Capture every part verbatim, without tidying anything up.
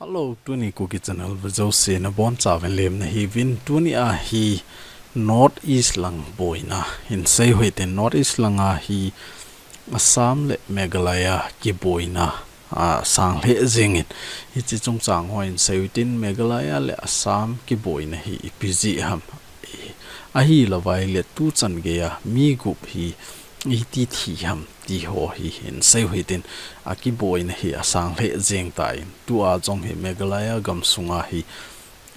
Hello, tuni Kuki Channel vea jouse nabonchauvin lemna hiuvin. Tuni a hi North East lang boina hin seiu hitin, North East langa hi Assam le Meghalaya kiboina a sang lheh jengin, hiche chungchang ho hin seiu hitin, Meghalaya le Assam kiboina hi ipi jeh ham, ahilouva ahile tuchan geiya mi gup hi iti thi ham ti ho hi hin seiu hitin, akiboina hi asang lheh jeng tan, tua jong hi Meghalaya gamsunga hi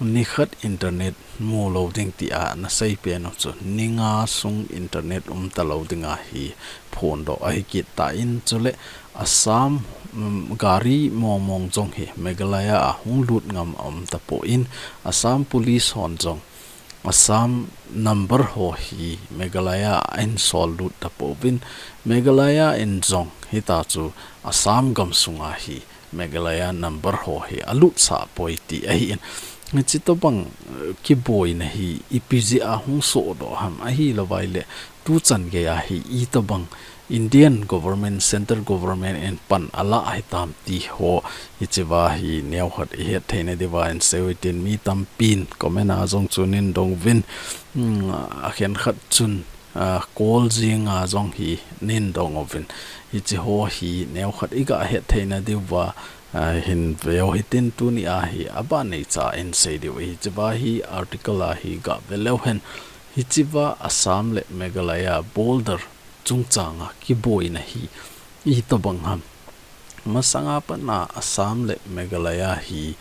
nikhat internet mu lou ding tia ana seipen u chu, ni nga sung internet umta lou dinga hi phondoh ahi kit tan, chule Assam, um, gari mongmong jong hi Meghalaya a hung lut ngam aum tapon, Assam Police hon jong Assam number ho hi Meghalaya a ahin sol lut tapouvin, Meghalaya in jong hitia chu Assam gamsunga hi Meghalaya number ho hi alutsah poi ti ahin. Hiche tobang, eh, kiboina hi ipi jeh a hung sohdoh ham, ahilouva ahile tuchan geiya hi itobang Indian government, central government in pan alah hitam ti ho, hichea hi neokhat ihet theina diuva hin seiu hitin, mi tampin comment a jong chu nin dong uvin, um, akhenkhat chun, ah, call jenga jong hi nin dong uvin. Hiche ho hi neokhat iga het theina diuva, ah, hin veu hitin, tuni a hi aban neicha in sei diu ahi. Hichea hi article a hi gave leu hen. Hichea Assam le Meghalaya border chungchanga kiboina hi itobang ham. Masanga patna Assam le Meghalaya hi,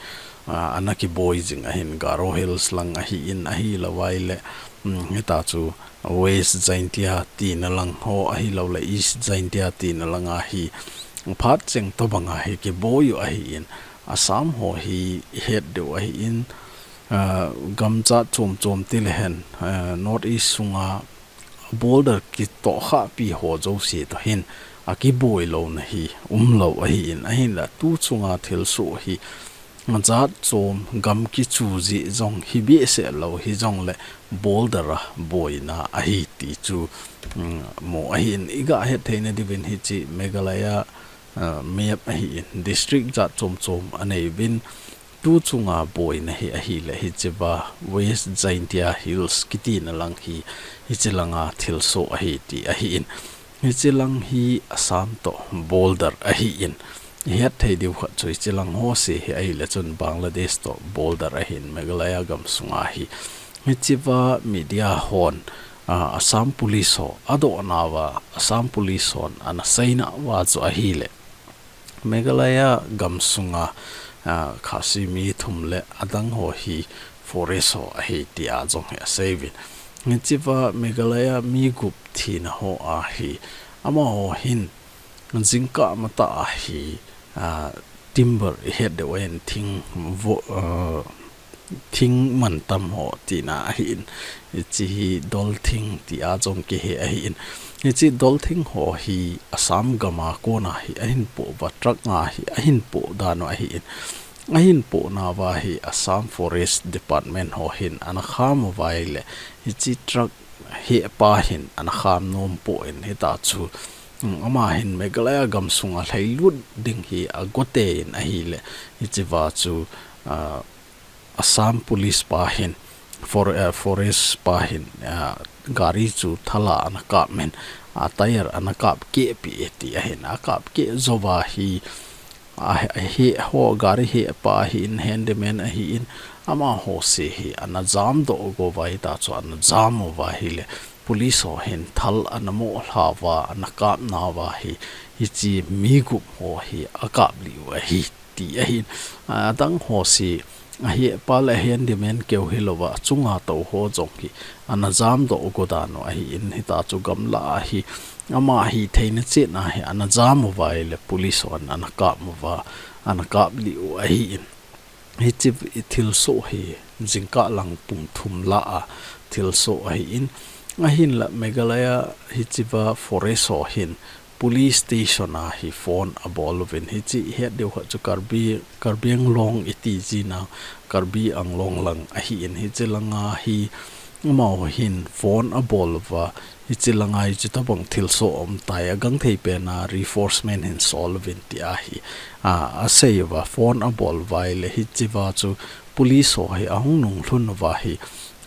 ah, ana kiboi jing ahin, Garo Hills lang ahin, ahilouva ahile, um, hitia chu West Jaintia tina lang ho ahilouleh East Jaintia tina langa hi phat cheng tobanga hi kiboi u ahin, Assam ho hi ihet diu ahin, ah, gam jat chom chom tile hen, ah, North East sunga border kitohkhahpi ho jouse toh hin akiboi louna hi umlou ahin, ahinla tu chunga thilsoh hi jat chom, gam kichu jeh jong hi behseh lou hijongle border a boina ahi ti chu, um, mu ahin, iga het theina diuvin hiche Meghalaya, uh, map ahin, district jat chom chom aneiyuvin, tu chunga boina hi ahile hichea West Jaintia Hills kitina lang hi, hiche langa thilsoh ahi ti ahin. Hiche lang hi Assam toh border ahin. Ihet thei diu khat chu hiche lang ho se hi ahile chun Bangladesh toh border ahin, Meghalaya gamsunga hi. Hichea media hon, ah, Assam Police ho adoh nauva, Assam Police hon ana seina uva chu ahile Meghalaya gamsunga, ah, Khasi mi thum le adang ho hi forest ho ahi tia jong hi aseiyuvin. Hichea Meghalaya mi gup thina ho a hi, amaho hin jingkah matah a hi, ah, timber ihet diu ahin, thing vo-, ah, thing mantam ho tina ahin, hiche hi dolthing tia jong kihe ahin. Hiche dolthing ho hi Assam gama kona hi ahin poh uva, truck nga hi ahin poh dan u ahin. Ahin poh nauva hi Assam Forest Department ho hin ana kham uva ahile, hiche truck hepa hin ana kham nom poi, hitia chu, um, ama hin Meghalaya gamsunga lhailut ding hi agote in ahile, hichea chu, ah, Assam Police pa hin, for-, eh, Forest pa hin, ah, gari chu thal a ana kap in, a tyre ana kap keh peh e ti ahin, akap keh jouva hi, a, a heh ho, gari hehpa ahin, handyman ahin, amaho se hi ana jam doh go uva, hitia chu ana jam uva ahile, police ho hin thal ana mo lha uva, ana kap nauva hi, hiche mi gup ho hi akap lih u ahi ti ahin, adang ho se, ahehpa le handyman keu hilouva, achunga tou ho jong hi ana jam doh go dan u ahin, hitia chu gamla a hi, ama hithei na chet na hi ana jam uva ahile, police hon ana kap uva, ana kap lih u ahin. Hiche thilsoh hi jingkah lang pung thum lah a thilsoh ahin, ahinla Meghalaya hichea forest ho hin police station a hi phone abol uvin, hiche ihet diu khat chu Karbi, Karbi Anglong iti jina, Karbi Anglong lang ahin, hiche langa hi amaho hin phone abol uva, Hichi langa hichi tobang thilsoh aum tai, agangthei pena reinforcement hin sol uvin tia hi, a, asei uva, phone abol uva ahile hichi uva chu police ho hi ahung nunglhun uva hi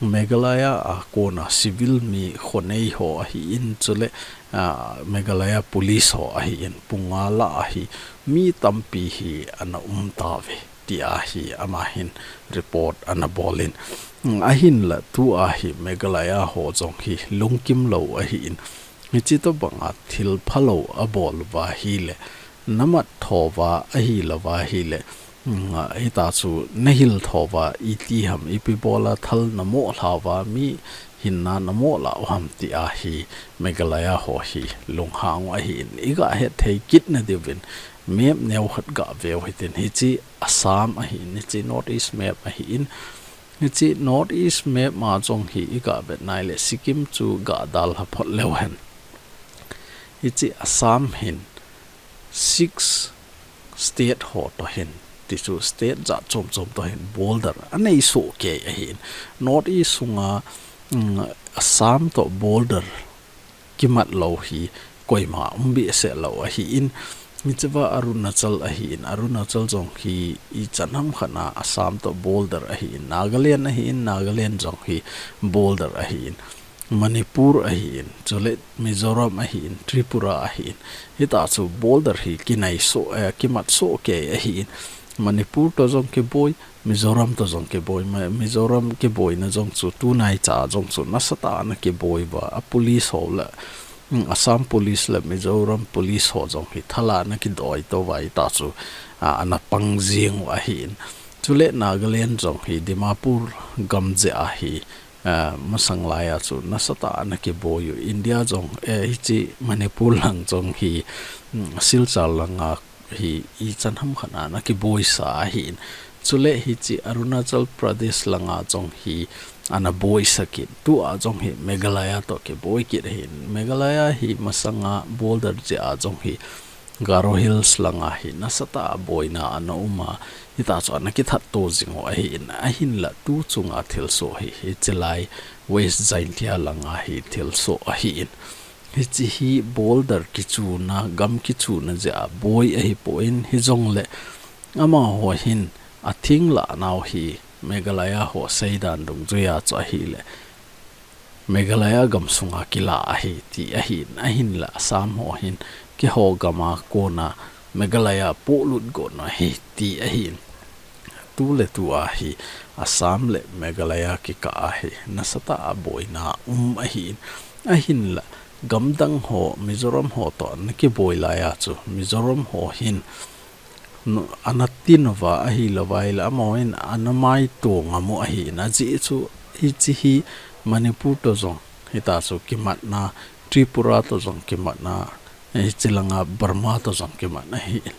Meghalaya a kona civil mi khonei ho ahin chule, a, Meghalaya police ho ahin pung nga lah a hi mi tampi hi ana um tauve tia hi ama hin report ana bolin. Mm, ahinla tua hi Meghalaya ho jong hi lungkim lou ahin. Hichi tobanga thil phalou abol uva ahile, namat thou uva ahilou va ahile, mm, hita chu nahil thou uva iti ham, ipi bola thal namoh lha uva, mi hinna namoh lah u ham tia hi Meghalaya ho hi lunghang u ahin. Iga hetthei kit nadiuvin map neo khat gave u hitin, hichi Assam ahin, hichi North East map ahin. Hichi North East map ma jong hi iga vet na ahile Sikkim chu ga dalha phot leu hen. Hichi Assam hin six state ho toh hin, tichu state jat chom chom toh hin border anei soh kei ahin. North East sunga, mm, Assam toh border kimat lou hi koima um behseh lou ahin. Hichi uva Arunachal ahin, Arunachal jong hi ichan ham khat na Assam toh border ahin, Nagaland ahin, Nagaland jong hi border ahin, Manipur ahin, chule Mizoram ahin, Tripura ahin. Hita chu border hi kinei soh, eh, kimat soh kei ahin. Manipur toh jong kiboi, Mizoram toh jong kiboi, ma-, Mizoram kiboina jong chu tunaicha jong chu nasatah a ana kiboi uva, a police ho le, mm, Assam police le Mizoram police ho jong hi thala ana kidoi tou uva hita chu, a, ana pang jing u ahin. Chule Nagaland jong hi Dimapur gam jeh a hi, a, masang lai a chu nasatah a ana kiboi u. India jong, eh, hichi Manipur lang jong hi, mm, Silchar langa hi ichan ham khat na ana kiboisa ahin. Chule hichi Arunachal Pradesh langa jong hi ana boisa kit. Tua jong hi Meghalaya toh kiboi kit ahin. Meghalaya hi masanga border jeh a jong hi Garo Hills langa hi nasatah a boina ana um a, hita chu ana kithat to jing u ahin. Ahinla tu chunga thilsoh hi, hichi lai West Jaintia langa hi thilsoh ahin. Hichi hi border kichuna, gam kichuna jeh a boi ahipon, hijongle amaho hin athing lah nau hi Meghalaya ho seidan dungjuia chu ahile Meghalaya gam sunga kila ahi ti ahin, ahinla Assam ho hin keiho gam a kona Meghalaya polut got u ahi ti ahin. Tu le tua hi Assam le Meghalaya kikah a hi nasatah a boina um ahin. Ahinla gamdang ho, Mizoram ho toh ana kiboi lai a chu Mizoram ho hin nu-, ana tin uva ahilou va ahile amaho hin ana maito ngam u ahin, ajeh chu hichi hi Manipur toh jong hita chu kimatna, Tripura toh jong kimatna, hichi langa Burma toh jong kimatna ahin.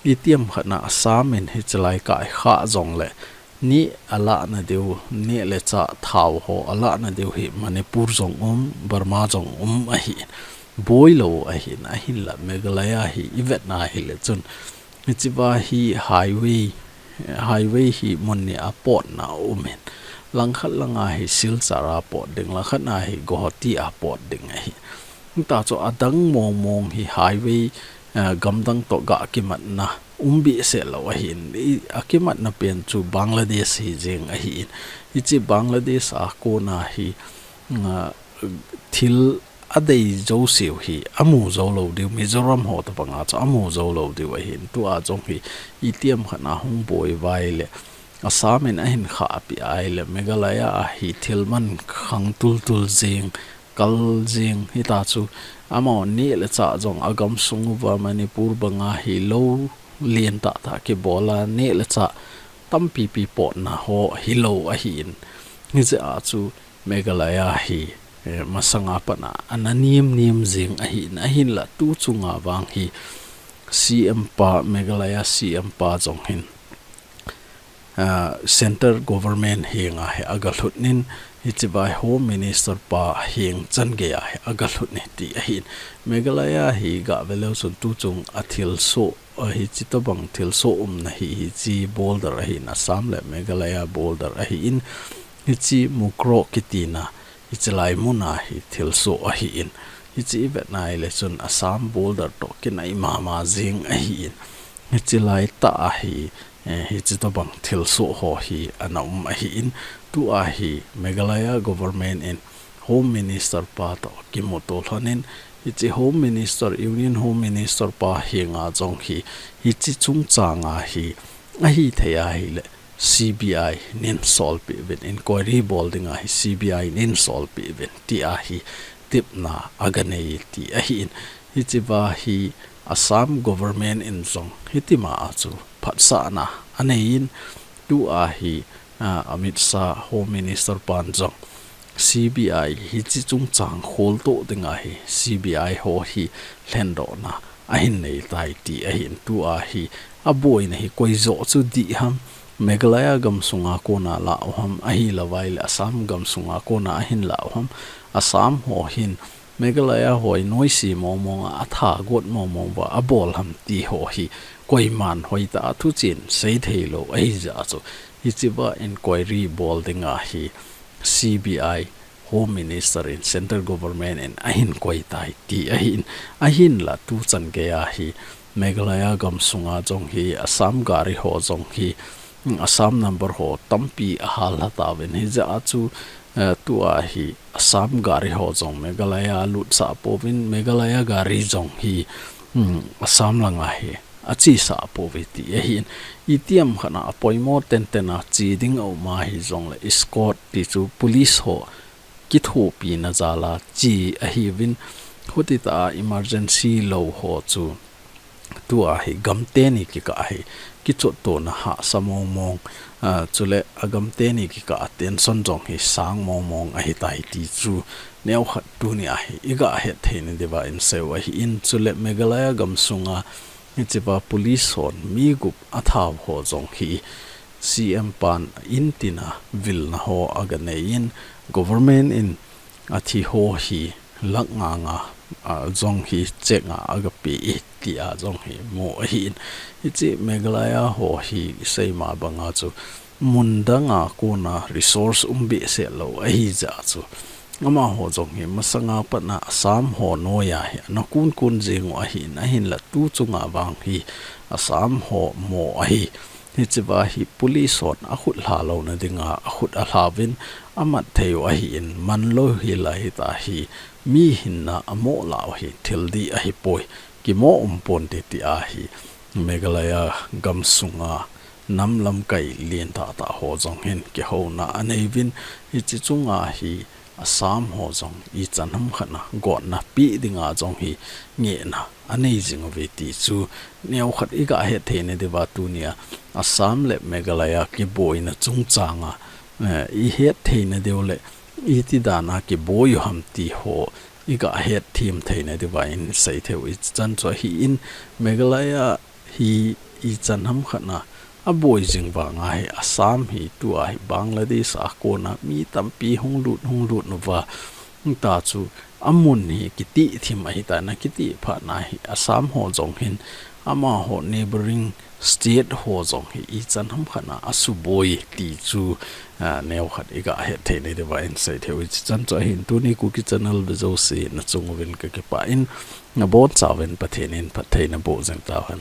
Itiham khat na Assam in hichi lai kah hi khah jongle, neh alah nadiu, neh le chah thao ho alah nadiu hi Manipur jong um, Burma jong um ahin. Boi lou ahin, ahinla Meghalaya hi ivet na ahile chun, hichi uva hi highway, highway hi mun ni a potna um in. Langkhat langa hi Silchar a pot ding, langkhat na hi Guwahati a pot ding ahi. Hita chu adang mong mong hi highway, eh, gamdang toh ga kimatna um behseh lou ahin. I, akimatna pen chu Bangladesh hi jeng ahin. Hichi Bangladesh a kona hi, ah, thil adei jouseu hi amu jou lou diu, Mizoram ho tobanga chu amu jou lou diu ahin. Tua jong hi itiham khat na hung boi uva ahile Assam in ahin khah peh ahile Meghalaya a hi thil man khang tultul jeng, kal jeng, hita chu amaho neh le chah jong agam sung uva Manipur banga hi lou lien tah tah kibol a neh le chah tampi pi potna ho hilou ahin. Hijeh a chu Meghalaya hi, eh, masanga pat a ana nem nem jeng ahin, ahinla tu chunga vang hi C M pa, Meghalaya C M pa jong hin, ah, Centre Government henga hi aga lhut in, hichi uva Home Minister pa heng chan geiya hi aga lhut in ti ahin. Meghalaya hi ga ve leu chun tu chung a thilsoh, ah, hichi tobang thilsoh umna hi, hichi border ahin, Assam le Meghalaya border ahin, hichi Mukroh kitina, Hiche lai muna hi thilsoh ahin, hiche i vet na ahile chun Assam border toh kinai mama jing ahin, hiche lai tah a hi, eh, hiche tobang thilsoh ho hi ana um ahin, tua hi Meghalaya government in Home Minister pa toh kimuto lhonin, hiche Home Minister, Union Home Minister pa henga jong hi, hiche chungchang a hi, ahithei ahile, C B I nin solpeh uvin, inquiry bol dinga hi C B I nin solpeh uvin, tia hi tepna aga nei ti ahin. Hichea hi Assam government in jong hitima a chu phatsahna aneiyin, tua hi, ah, Amit Shah Home Minister pan jong C B I hiche chungchang kholtoh dinga hi C B I ho hi lhendohna ahin neitai ti ahin, tua hi aboina hi koi joh chu dih ham, Meghalaya gamsunga kona lah u ham, ahilouva ahile Assam gamsunga kona ahin lah u ham, Assam ho hin Meghalaya ho hi noise mongmong a, atha got mongmong uva abol ham ti ho hi koiman hoitah a thuchen seithei lou ahijeh chun, hichea inquiry bol dinga hi C B I Home Minister in, Central Government in ahin koitai ti ahin, ahinla tuchan geiya hi Meghalaya gamsunga jong hi Assam gari ho jong hi, mm, Assam number ho tampi ahal lha tauvin, hijeh chun, eh, tua hi Assam gari ho jong Meghalaya lutsah pouvin, Meghalaya gari jong hi, mm, Assam langa hi achesah pouve ti ahin, itiham khat a apoimo tenten a che ding aum ahijongle escort ti chu police ho kithopina jal a che ahiuvin, hutitah a emergency lou ho chu tua hi gamteni kikah hi kichottona hahsa mongmong, ah, chule agamteni kikah a tension jong hi sang mongmong ahitai ti chu neokhat tunia hi iga hetthei nadiuva inseiu ahin, chule Meghalaya gamsunga hichea police hon mi gup athau ho jong hi C M pan intina vilna ho aga neiyin, government in athi ho hi lakh nga nga, ah, jong hi cheque a aga peh e tia jong hi mu ahin, hiche Meghalaya ho hi seima banga chu mun danga kona resource um behseh lou ahijeh chun, amaho jong hi masanga patna Assam ho noiya hi ana kunkun jingu ahin, ahinla tuchunga vang hi Assam ho mo ahi. Hichea hi police hon akhut lha louna dinga akhut alhauvin, amat theiu ahin, manlou hila hita hi mi hinna amo lah u hi thil dih ahipoi, kimo umpon te tia hi Meghalaya gamsunga nam lamkai lentah tah ho jong hin kihouna aneiuvin, hiche chunga hi Assam ho jong ichan hamkhat a gotna peh dinga jong hi ngehna anei jinguve ti chu neokhat iga hetthei nadiuva tunia Assam le Meghalaya kiboina chungchanga, eh, ihetthei nadiu le iti dana kiboi u ham ti ho iga hetthem thei nadiuva insei theiu ichan chu ahin, Meghalaya hi ichan hamkhat a aboi jing vanga hi Assam hi tua hi Bangladesh a kona mi tampi hung lut, hung lut uva, hita chu amun hi kitihthim ahitai, ana kitih phatna hi Assam ho jong hin amaho neighboring state ho jong hi ichan hamkhat a asuboi ti chu, ah, neokhat iga hetthei nadiuva insei theiu ichan chu ahin, tuni Kuki Channel vejouse nachung uvin kakipah in, nabonchauvin Pathen in phatthei naboh jing tauhen.